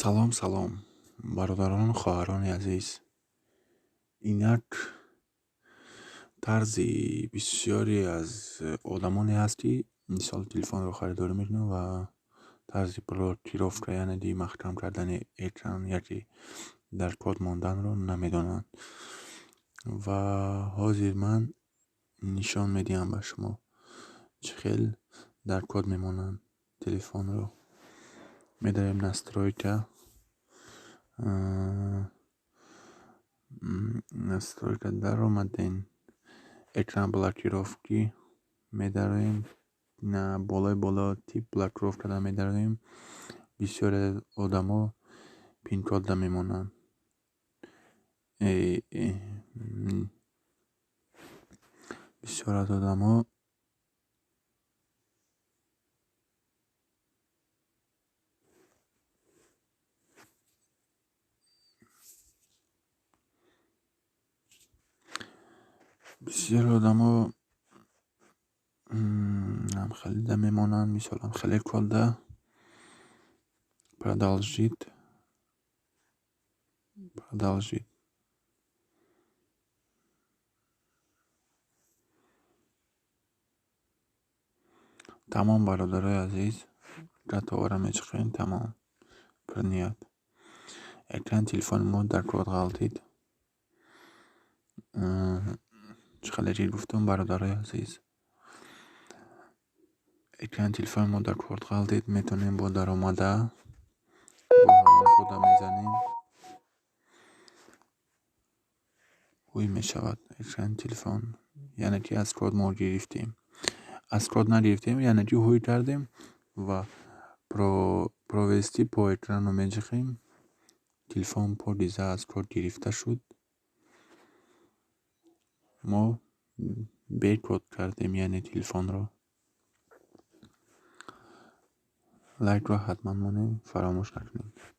Салом, салом, бародарону хоҳарони азиз. Инак тарзи бисёре аз одамоне ҳаст, ки мисол телефонро харидорӣ мекунанд ва тарзи блокировка, яъне ди маҳкам кардани экран яки дар код монданро намедонанд. Ва ҳозир ман нишон медиҳам ба шумо, чӣ хел дар код мемонанд телефонро. Медароем настройка, настройка даромадем, экран блокировки медароем, на болои боло тип блокировкада медароем. Бисёре одамо пинкодда мемонанд. Бисёр аз одамо бисёр одамо ҳамхелида мемонанд, мисол ҳамхеле кодда. Продолжить, продолжить. Тамом, бародарои азиз, готовора мечиқем, тамом. Принять. Экрани телефони мо дар код ғалтид. Чӣ хеле ки гуфтам, бародарои азиз, экрани телефони мо дар код ғалтид, метавонем бо даромада бо ҳамон кода мезанем. Ҳуй мешавад экрани телефон, яъне ки аз код мо гирифтем. Аз код нагирифтем, яъне ки ҳуй кардем ва провести по экрану меҷиқем. Телефон покиза аз код гирифта шуд. Мо бекод кардем, яъне телефонро. Лайкро ҳатман монем, фаромӯш накунед.